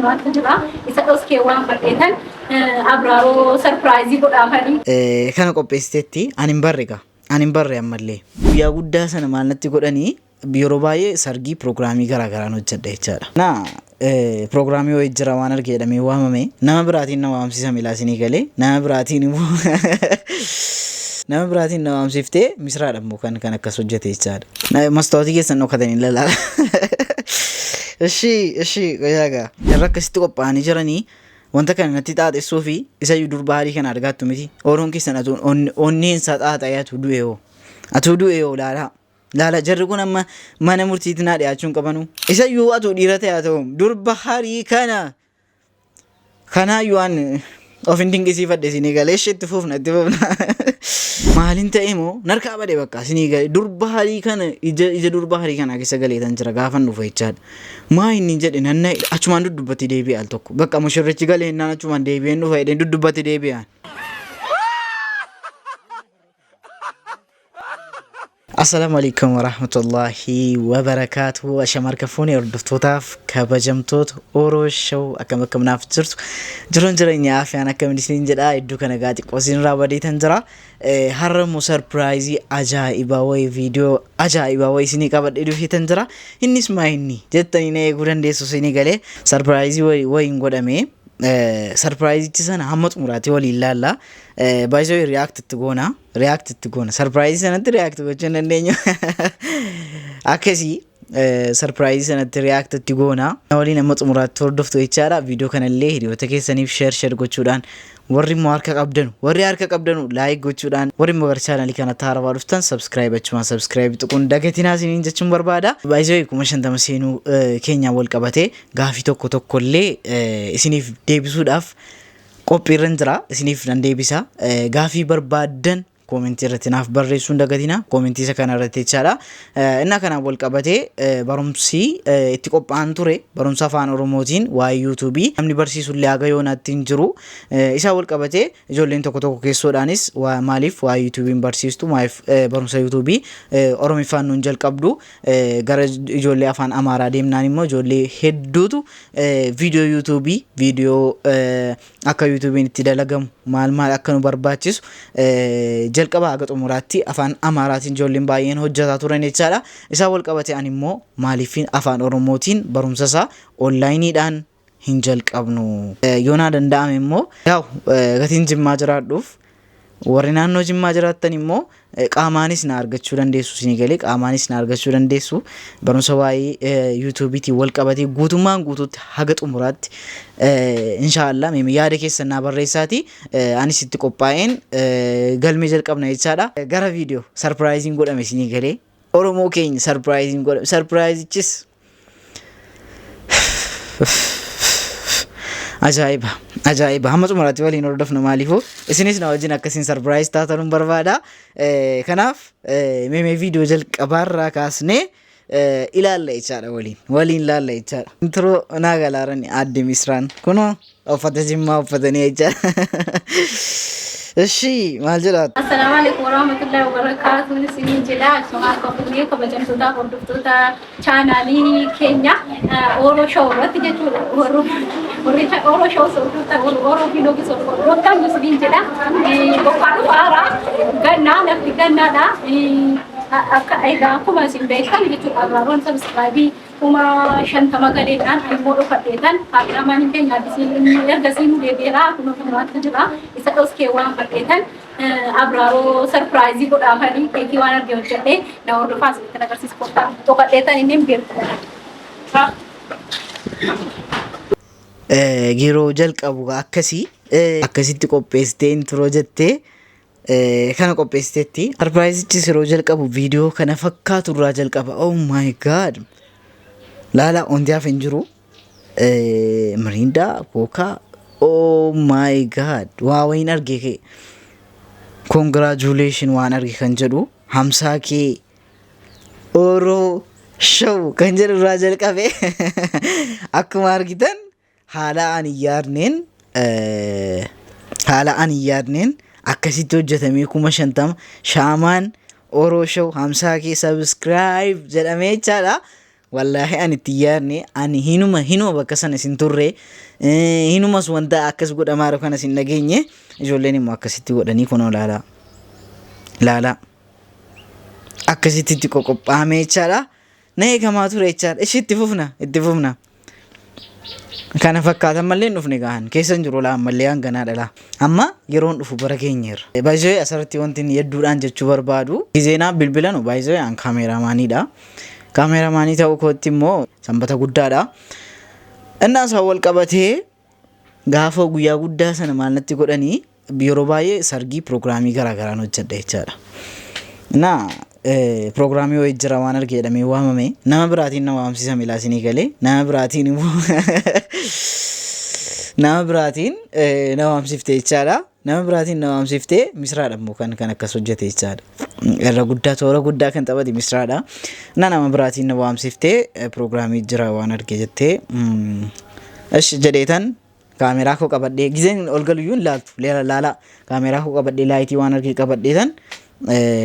muraatu jira. Isa dhoskee waan fadheetan Abraaroo sarpiraayizii godhaafanii. Kana qopheessiteetti ani hin barre egaa. Ani hin barre ammallee. Guyyaa guddaa sana maal natti godhanii yeroo baay'ee sargii piroogiraamii garaa garaan hojjedha jechaadha. Na piroogiraamii wayii jira waan arge jedhamee waamame nama biraatiin na waamsisa milaa isinii galee nama biraatiin immoo nama biraatiin na waamsiftee misraadha immoo kan kan akkas hojjete jechaadha. Mastaawotii keessan dhokatanii lalaala. Ishii ishii qoyaa gaa. Jarri akkasitti qophaa'anii jiranii wanta kana natti xaaxessuu fi isayyuu durba haadhii kana argaattu miti. Ooroon keessan atuu onneen isaa xaaxa'ee atuu du'e hoo. Atuu du'e hoo laalaa. Laala jarri kun amma mana murtiitti naa dhiyaachuu hin qabanu. Isayyuu atuu dhiira ta'e haa ta'u durba harii kana kanaayyuu waan of hin dinqisiifadhe isinii galee ishee itti fufna itti fufna. Maalin ta'e moo narkaa bade bakka isinii galee durba harii kana ija ija durba harii kanaa keessa galeetan jira gaafan dhufa jechaadha. Maa inni jedhe nanna achumaan duddubbatti deebi'e al tokko bakka mushurrichi galee innaan achumaan deebi'een dhufa jedheen duddubbatti deebi'an. Assalaamu alaikum warahmatullahi wabarakaatuhu. Ashama harka fuune hordoftootaaf kabajamtoota Oro Show akkam akkam naaf jirtu. Jiruun jireenya afiyaan akkamiin isiniin jedha. Iddoo kana gaa xiqqoo isinirraa badeetan jira. Har'a immoo sarpiraayizii ajaa'ibaa wayii viidiyoo ajaa'ibaa wayii isinii qabadhee dhufeetan jira. Innis maa inni jettanii na eeguu dandeessu isinii galee sarpiraayizii wayiin godhame. Sarpiraayizichi sana hamma xumuraatti waliin laalla. Baay'isoo react itti goona. React itti goona. Sarpiraayizii sanatti react gochuu hin dandeenyu. Akkasii sarpiraayizii sanatti react itti goona. Waliin amma xumuraatti hordoftu jechaadha. Viidiyoo kanallee hiriyoota keessaniif share share gochuudhaan warri immoo harka qabdanu warri harka qabdanu like gochuudhaan warri immoo gara chaanalii kanatti haarawaa dhuftan subscribe achumaan subscribe tuquun dagatinaa isiniin jechuun barbaada. Baay'isee 50,000 seenuu keenyaan wal qabatee gaafii tokko tokkollee isiniif deebisuudhaaf qophiirran jira isiniif nan deebisa. Gaafii barbaaddan koomentii irratti naaf barreessuu hin dagatina koomentii isa kana irratti jechaadha. Innaa kanaan wal qabatee barumsi itti qophaa'an ture barumsa afaan Oromootiin waa'ee yuutuubii namni barsiisu illee haga yoonaatti hin jiru. Isaa wal qabatee ijoolleen tokko tokko keessoodhaanis maaliif waa'ee yuutuubiin barsiistu maaliif barumsa yuutuubii Oromiffaan nuun jalqabdu gara ijoollee afaan Amaaraa deemnaan immoo ijoollee hedduutu viidiyoo yuutuubii viidiyoo akka yuutuubiin itti dalagamu maal maal akka nu barbaachisu jalqaba haga xumuraatti afaan Amaaraatiin ijoolleen baay'een hojjetaa turan jechaadha. Isaan wal qabate ani immoo maaliifin afaan Oromootiin barumsa isaa onlaayiniidhaan hin jalqabnu. Yoo naa danda'ame immoo yaa'u gatiin Jimmaa jiraadhuuf warri naannoo Jimmaa jiraattan immoo qaamaanis na argachuu dandeessu isinii galee qaamaanis na argachuu dandeessu barumsa waa'ee yuutuubiitiin wal qabatee guutummaan guutuutti haga xumuraatti inshaallah meemi yaada keessan naa barreessaati anis itti qophaa'een galmee jalqabna jechaadha. Gara viidiyoo sarpiraayiziin godhame isinii galee Oromoo keenya sarpiraayiziin godhame sarpiraayizichis Ajaa'iba! Ajaa'iba! Hamma xumuraatti waliin hordofna maaliifuu isinis na wajjin akkasiin sarpiraayiz taatanuun barbaada. Kanaaf meemee viidiyoo jalqabaarraa kaasnee ilaalla jechaadha waliin. Waliin ilaalla jechaadha. Intro naa galaarani aadde Misraan kunoo uffata jimmaa uffatanii jechaadha. Ishii maal jedhaa? Assalaamu alaikum warahmatullahi wabarakatuh. Isiniin jedha. Akkuma akka fuunee kabajamtoota hordoftoota chaanaalii keenya Oro Show irratti jechuudha. Warri Oro Show hordoftan warri Oro Vlog hordoftan isiniin jedha. Bokkaan dhufaara. Gannaa lafti gannaadha. Akka egaa akkuma isin beektan jechuudha. Abraaroon sabiskiraabii 50,000 galeedhaan ani immoo dhokadheetan kaameraamaaniin keenya addisiin ergasii nu deebi'eera kunoo xumuraatti jira isa dhoskee waan fadheetan abraaroo sarpiraayizii godhaafanii keekii waan arge hojjedhee na hordofaa isinitti agarsiisa kottaa dhokadheetan inni hin beeku. Yeroo jalqabu akkasii akkasitti qopheessitee intiroo jettee kana qopheessiteetti. Sarpiraayizichis yeroo jalqabu viidiyoo kana fakkaatu irraa jalqaba. Oh my god! Laala wanti hafe hin jiru. Miriindaa, kookaa. Oh my god! Waa wayiin arge kee. Congratulation waan arge kan jedhu hamsaa kee Oro show kan jedhu irraa jalqabe akkuma argitan Haala ani hin yaadneen haala ani hin yaadneen akkasitti hojjetamee 50,000 shaamaan Oro Show hamsaa kee subscribe jedhamee jechaadha. Wallaahi ani itti yaadne, ani hinuma bakka sana isin turre, hinumas wanta akkas godhamaa jiru kana isin dhageenye. Ijoolleen immoo akkasitti godhanii kunoo laalaa. Laalaa. Akkasitti itti qoqophaa'ame jechaadha. Na eegamaa ture jechaadha. Ishii itti fufna, itti fufna. Kana fakkaatan mallee hin dhufne gahan keessa hin jiru laa, ammallee hanganaa dhala. Amma yeroon dhufu bara keenyeerra. Baay'ee asirratti wanti inni hedduudhaan jechuu barbaadu. Gizeenaa bilbilanu baay'ee an kaameeraamaaniidha. Kaameeraamaanii ta'uu kootti immoo sanbata guddaadha. Innaa isaan wal qabatee gaafa guyyaa guddaa sana maal natti godhanii, yeroo baay'ee sargii piroogiraamii garaagaraan hojjedha jechaadha. Innaa piroogiraamii wayii jira waan arge jedhamee waamame, nama biraatiin na waamsisa milaa isinii galee, nama biraatiin immoo nama biraatiin na waamsifte jechaadha. Nama biraatiin na waamsiftee, misraadha immoo kan akkas hojjete jechaadha. Irra guddaa toora guddaa kan taphate misraadha. Na nama biraatiin na waamsiftee, piroogiraamii jira waan arge jettee, ish jedheetan kaameraa koo qabadhee gizeen ol galuyyuu hin laaltu laalaa, kaameraa koo qabadhee, laayitii waan arge qabadheetan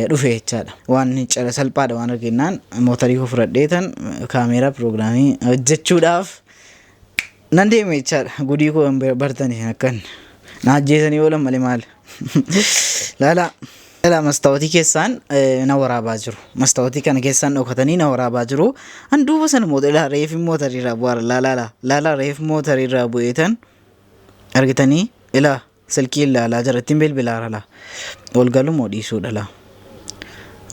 dhufe jechaadha. Waan cala salphaadha waan argennaan mootarii koo fudhadheetan kaameraa piroogiraamii hojjechuudhaaf nan deeme jechaadha. Gudii koo hin bartanii akkan na ajjeesanii oolan malee maal. Laalaa. Laalaa, mastaawotii keessaan na waraabaa jiru. Mastaawotii kana keessaan dhokatanii na waraabaa jiru. An duuba sana ilaa reefi mootarii irraa bu'aara. Laalaa laalaa, reefi mootarii irraa bu'eetan argitanii, ilaa silkii ilaalaa jira, ittiin bilbilaa laa. Ol galu moo dhiisuudha laa.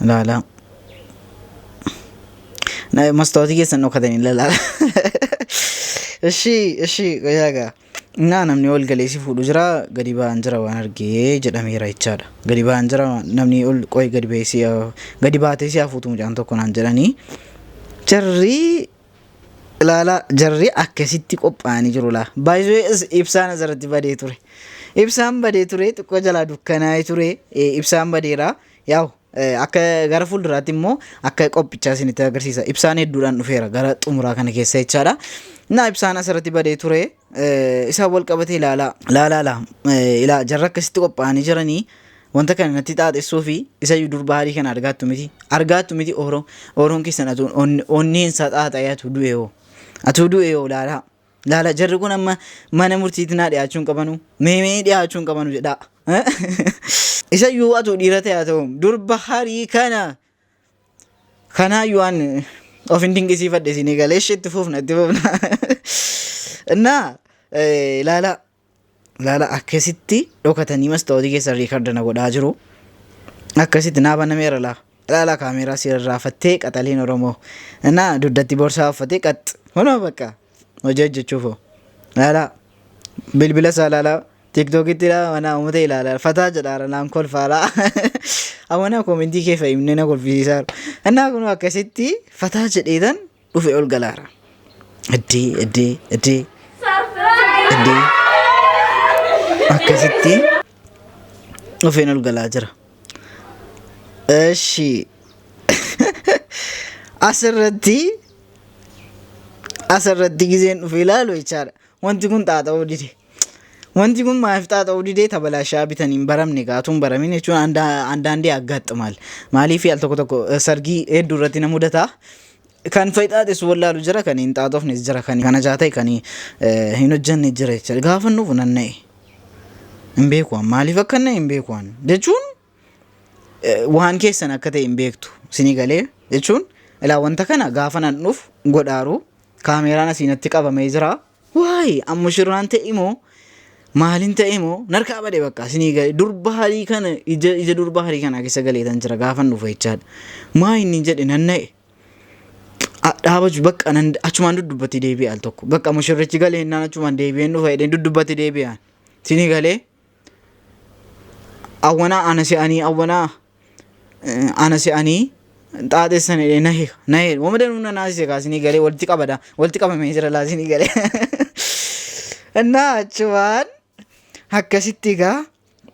Laalaa. Mastaawotii keessan dhokatanii laalaa. Ishii ishii qoyaa gaa. Naa namni ol galee si fuudhu jira, gadi ba'an jira waan argee jedhameera jechaadha. Gadi ba'an jira, namni ol qoy gadi ba'ee si gadi baatee si hafuutu mucaan tokko naan jedhanii. Jarri ilaalaa, jarri akkasitti qophaa'anii jiru laa. Baay'ee ibsaan asirratti badee ture. Ibsaan badee ture, xiqqoo jalaa dukkanaa'ee ture, ibsaan badeera. Yaa'u akka gara fuulduraatti immoo akka qophichaa isinitti agarsiisa. Ibsaan hedduudhaan dhufeera gara xumuraa kana keessa jechaadha. Naa ibsaan asirratti badee ture, isaan wal qabatee ilaalaa. Laalaa laa ilaa, jarri akkasitti qophaa'anii jiranii wanta kana natti xaaxessuu fi isa durba harii kana argaattu miti. Argaattu miti, ooroon ooroon keessan atuu onneen isaa xaaxa'ee atuu du'e hoo. Atuu du'e hoo laalaa. Laala, jarri kun amma mana murtiitti naa dhiyaachuu hin qabanu. Meemee dhiyaachuu hin qabanu jedhaa. Isa iyyuu atuu dhiira ta'e haa ta'u, durba harii kana kanaayyuu an of hin dinqisiifadhe isinii galee, ishee itti fufna, itti fufna. Innaa ilaala ilaala, akkasitti dhokatanii mastaawotii keessa record na godhaa jiru. Akkasitti naa banameera laa. Ilaala, kaameeraa si rarraafattee qaxaleen Oromoo. Innaa dugdatti borsaa uffatee qax. Kunoo bakka hojii hojjechuuf hoo. Ilaala, bilbila isaa ilaala. Tiktookitti ilaa mana uummata ilaala. Fataa jedhaara naan kolfaara. Awwanaa koomentii kee fayyimnee na kolfisiisaara. Innaa kunoo akkasitti fataa jedheetan dhufe ol galaara. Iddee iddee iddee iddee akkasitti dhufeen ol galaa jira. Eshi asirratti gizeen dhufe ilaalu jechaadha. Wanti kun xaaxa'uu dide. Wanti kun maaf xaaxa'uu didee? Tabalaashaa bitanii hin baramne gaatuun baramin jechuun አንዳንዴ ያጋጥማል. Maaliif al tokko tokko sargii hedduu irratti na mudata. Kan fayi xaaxessu wallaalu jira, kan hin xaaxofnes jira, kan kana jaa ta'e kan hin hojjenne jira jechaadha. Gaafa nuuf nan na'e. Hin beeku, maaliif akka na'e hin beeku jechuun waan keessan akka ta'e hin beektu. Isinii galee jechuun ilaa wanta kana gaafa nan dhufu godhaaru kaameeraan asiinatti qabamee jira. Waay, amma shirraan ta'e immoo maaliin ta'e immoo narkaa bade bakka, isinii galee, durba harii kana ija durba harii kana keessa galeetan jira gaafa dhufu jechaadha. Maa inni jedhe nan na'e. Dhaabachuu bakka nan achumaan duddubbatti deebi'e al tokko. Bakka mushurrichi galee innaan achumaan deebi'een dhufa jedheen duddubbatti deebi'an. Isinii galee awwanaa ana se'anii, awwanaa ana se'anii xaaxessan jedhee nahe nahe, wama danuu na naasise kaa, isinii galee, walitti qabada, walitti qabamee jira laa, isinii galee. Innaa achumaan akkasitti egaa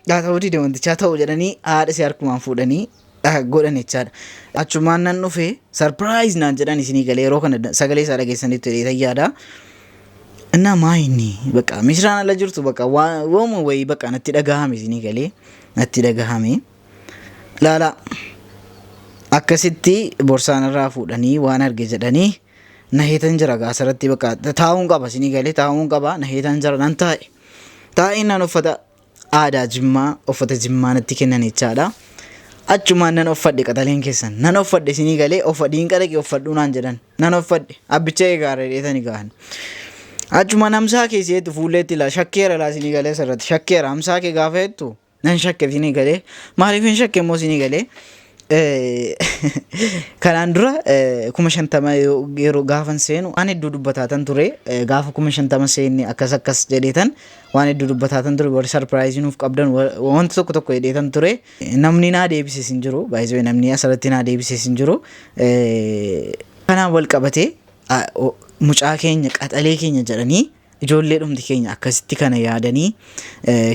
haa ta'uu dide wantichaa ta'u jedhanii haadha isii harkumaan fuudhanii godhan jechaadha. Achumaan nan dhufe, surprise naan jedhan, isinii galee, yeroo kana sagalee isaa dhageessanitti jedhee yaada. Innaa maa inni bakka misiraan ala jirtu bakka waama wayii bakka natti dhagahame, isinii galee, natti dhagahame. Laala, akkasitti borsaan irraa fuudhanii waan arge jedhanii Naheetan jira gaa asirratti bakka taa'uun qaba isinii galee taa'uun qaba naheetan jira nan taa'e. Taa'ee nan uffata aadaa Jimmaa uffata Jimmaa natti kennan jechaadha. Achumaan nan uffadhe qaxaleen keessan nan uffadhe isinii galee uffadhi hin qalaqe uffadhuu naan jedhan nan uffadhe abbicha eegaa reedheetani gahan. Achumaan hamsaa kee si'eetu fuulleetti laa shakkeera laa isinii galee asirratti shakkeera hamsaa kee gaafa jettu nan shakke isinii galee maaliif hin shakke immoo isinii galee kanaan dura 50,000 yeroo gaafan seenu waan hedduu dubbataatan ture gaafa 50,000 seenne akkas akkas jedheetan waan hedduu dubbataatan ture warri surprise nuuf qabdan wanta tokko tokko jedheetan ture namni naa deebises hin jiru baay'ee namni asirratti naa deebises hin jiru kanaan wal qabatee mucaa keenya qaxalee keenya jedhanii ijoollee dhumti keenya akkasitti kana yaadanii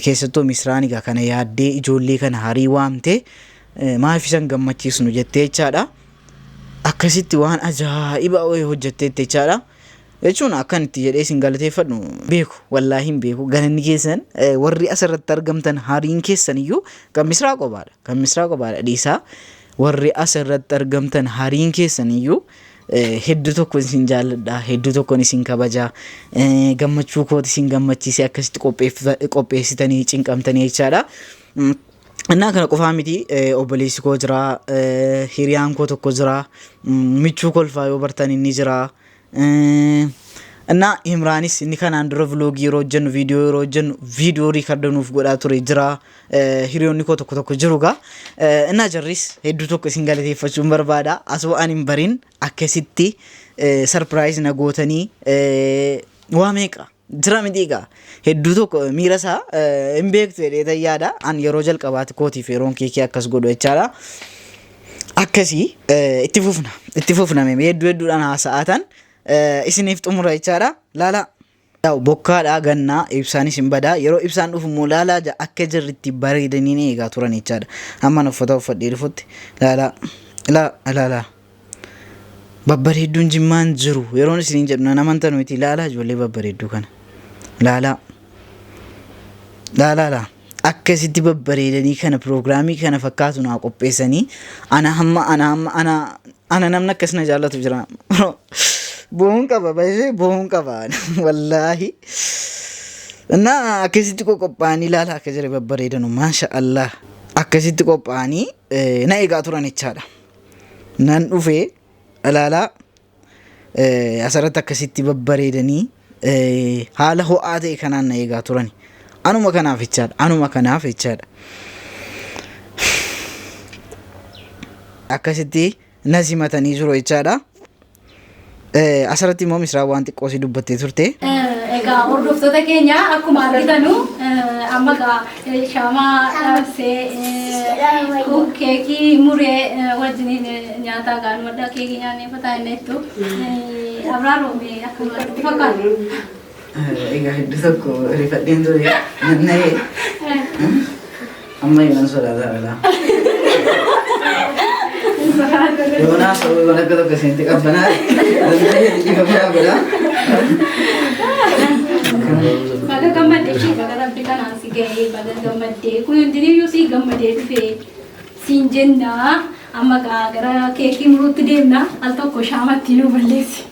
keessattuu Misraan egaa kana yaaddee ijoollee kana harii waamte maaf isan gammachiisnu jettee jechaadha. Akkasitti waan ajaa'iba hojjetteetti jechaadha. Jechuun akkan itti jedhee isin galateeffadhu beeku wallaahi hin beeku galanni keessan warri asirratti argamtan hariin keessan iyyuu kan Misraa qobaadha kan Misraa qobaadha dhiisaa warri asirratti argamtan hariin keessan iyyuu Hedduu tokkon isin jaalladha, hedduu tokkon isin kabaja. Gammachuu kooti isin gammachiisee akkasitti qopheessitanii cinqamtanii jechaadha. Innaa kana qofaa miti obboleessi koo jira, hiriyaan koo tokko jira, michuu kolfaa yoo bartan inni jira. Innaa Imraanis inni kanaan dura vloogii yeroo hojjennu, viidiyoo yeroo hojjennu, viidiyoo riikarda nuuf godhaa ture jira. Hiriyoonni koo tokko tokko jiru gaa. Innaa jarris hedduu tokko isin galateeffachuun barbaada. Asoo ani hin barin akkasitti sarpiraayiz na gootanii waa meeqa jira miti egaa. Hedduu tokko miira isaa hin beektu jedhee tan yaada. An yeroo jalqabaati kootiif yeroon keekii akkas godhu jechaadha. Akkasii itti fufna itti fufna mee hedduu hedduudhaan haasa'atan isiniif xumura jechaadha. Laalaa. Yaa'u bokkaadhaa gannaa ibsaanis hin badaa yeroo ibsaan dhufu immoo laalaa ja akka jarri itti bareedanii ni eegaa turan jechaadha. Hamman uffata uffadhee dhufutti laalaa laa laalaa babbareedduun jimmaan jiru yeroon isiniin jedhu nan amantan miti laalaa ijoollee babbareedduu kana laalaa laalaa laa akkasitti babbareedanii kana piroogiraamii kana fakkaatu naa qopheessanii ana hamma ana hamma ana Ana namni akkas na jaallatu jira. Boo'uun qaba baay'ee boo'uun qaba wallaahi. Na akkasitti qophaa'anii ilaala akka jira babbareedanu maasha Allah. Akkasitti qophaa'anii na eegaa turan jechaadha. Nan dhufee ilaalaa asirratti akkasitti babbareedanii haala ho'aa ta'e kanaan na eegaa turani. Anuma kanaaf jechaadha. Anuma kanaaf jechaadha. Akkasitti na simatanii jiru jechaadha. Asirratti immoo Misraa waan xiqqoo si dubbattee turte. Egaa hordoftoota keenya akkuma argitanu amma egaa shaamaa dhaabsee keekii muree wajjiniin nyaataa gaa nu addaa keekii nyaannee fataa inni jettu. Abraaroo mee akkuma itti fakkaatu. Egaa hedduu tokko rifadheen ture. Nanna'ee. Amma yoon sodaataa dha. Yoonaa sababa waan akka tokko isinitti qabbanaa. Nanna'ee dhiifama godha. Baga gammadde ishee baga rabbi kanaan si ga'ee baga gammadde kun hundiniyyuu si gammadee dhufe siin jenna amma gaa gara keekii muruutti deemna al tokko shaamatti nu balleessi.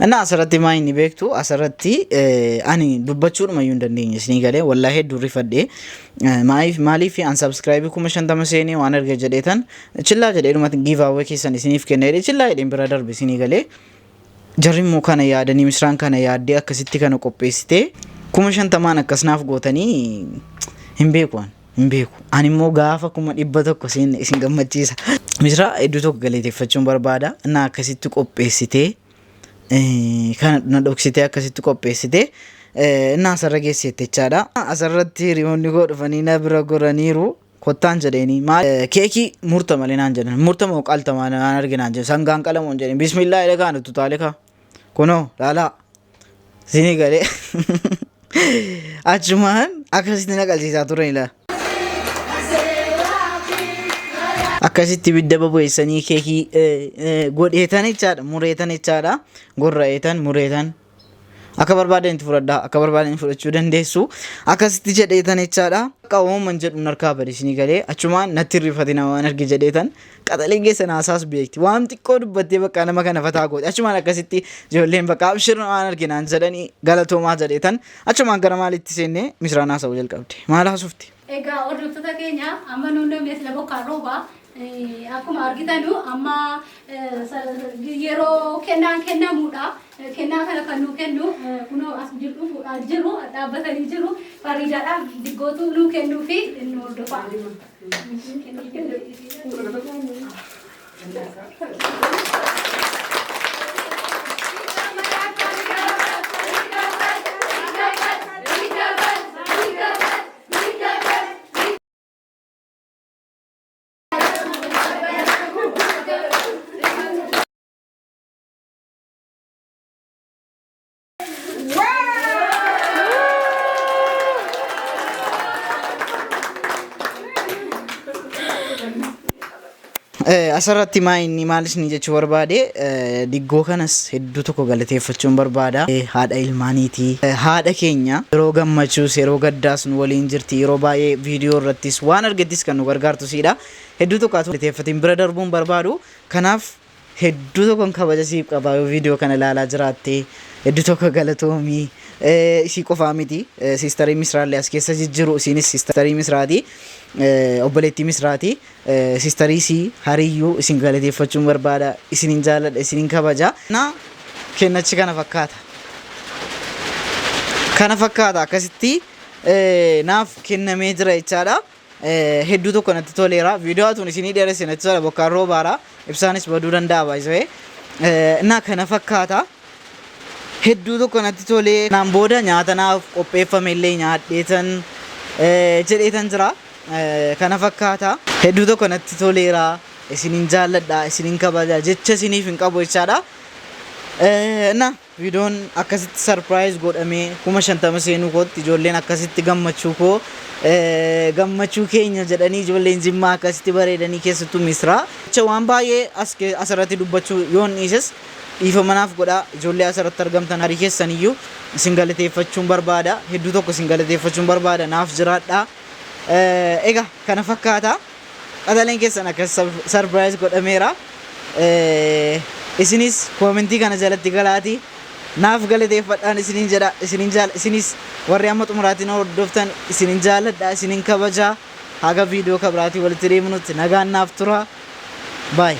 Innaa asirratti maa inni beektu asirratti ani dubbachuudhuma iyyuu hin dandeenye isinii galee wallaahi hedduu rifadhe maaliif maaliif an subscribe 50,000 seenee waan erga jedheetan chillaa jedhee dhumatti give away keessan isiniif kenna jedhee chillaa jedheen bira darbe isinii galee jarri immoo kana yaadanii misraan kana yaaddee akkasitti kana qopheessitee 50,000n akkas naaf gootanii hin beeku an. Hin beeku. Ani immoo gaafa 100,000 seenne isin gammachiisa. Misraa hedduu tokko galateeffachuun barbaada. Na akkasitti qopheessitee kana na dhoksitee akkasitti qopheessitee na asirra geesseette jechaadha. Asirratti hiriyoonni koo dhufanii na bira goraniiru. Kottaan jedheeni maal keekii murta malee naan jedhan. Murta moo qalta maa naan arge naan jedhan. Sangaan qalamoo hin jedhin. Bismillaa jedhee kaan ututaalee kaa. Kunoo laalaa. Isinii galee. Achumaan akkasitti na qalsiisaa turan ilaa. Akkasitti ibidda bobeessanii keekii godheetan jechaadha. Mureetan jechaadha. Gorra'eetan mureetan. Akka barbaadanitti fudhadhaa, akka barbaadanitti fudhachuu dandeessu. Akkasitti jedheetan jechaadha. Akka uumaman jedhu narkaa bade isinii galee achumaan natti hirrifatina waan arge jedheetan qaxaleen keessa naasaas beekti. Waan xiqqoo dubbattee bakka nama kana fataa goote. Achumaan akkasitti ijoolleen bakka abshir waan arge naan jedhanii galatoomaa jedheetan achumaan gara maalitti seennee misraan haasa'uu jalqabde. Maal haasofti? Egaa hordoftoota keenya, amma nuun namni sila bokkaan rooba. Akkuma argitanu amma yeroo kennaan kennamuudha. Kennaa kana kan nuu kennu kunoo as jiru dhufuudhaan jiru, dhaabbatanii jiru. Fariidaadhaaf diggootu nuu kennuu fi nu hordofaa. Asirratti maa inni maal isin jechuu barbaade, diggoo kanas hedduu tokko galateeffachuun barbaada. Haadha ilmaaniiti. Haadha keenya yeroo gammachuus yeroo gaddaas nu waliin jirti. Yeroo baay'ee viidiyoo irrattis waan argettis kan nu gargaartu siidha. Hedduu tokko atu galateeffatiin bira darbuun barbaadu. Kanaaf hedduu tokkon kabaja siif qaba. Yoo viidiyoo kana ilaalaa jiraatte, hedduu tokko galatoomii. Isii qofaa miti, siistarii Misraallee as keessa jijjiru, isiinis siistarii Misraati. Obboleettii Misraati. Siistarii isii hariyyuu isin galateeffachuun barbaada. Isinin jaalladha, isinin kabaja. Na kennachi kana fakkaata. Kana fakkaata, akkasitti naaf kennamee jira jechaadha. Hedduu tokko natti toleera. Viidiyoo atuun isinii dheeresse natti tola, bokkaan roobaara. Ibsaanis baduu danda'a baay'isee. Na kana fakkaata. Hedduu tokko natti tolee. Naan booda nyaata naaf qopheeffame illee nyaadheetan jedheetan jira. Kana fakkaata. Hedduu tokko natti toleera. Isinin jaalladha, isinin kabaja. Jecha isiniif hin qabu jechaadha. Na viidiyoon akkasitti surprise godhamee 50,000 seenuu kootti ijoolleen akkasitti gammachuu koo, gammachuu keenya jedhanii, ijoolleen Jimmaa akkasitti bareedanii, keessattuu Misraa. Jecha waan baay'ee as asirratti dubbachuu yoon dhiises dhiifama naaf godhaa. Ijoollee asirratti argamtan harii keessaniyyuu isin galateeffachuun barbaada. Hedduu tokko isin galateeffachuun barbaada, naaf jiraadhaa. Egaa kana fakkaata. Qaxaleen keessan akkas surprise godhameera. Isinis koomentii kana jalatti galaati naaf galateeffadhaan isiniin jedha. Isinin jaal, isinis warri amma xumuraatiin hordoftan isinin jaalladha, isinin kabaja. Haga viidiyoo kabiraatii walitti deemnutti nagaan naaf tura. Bye.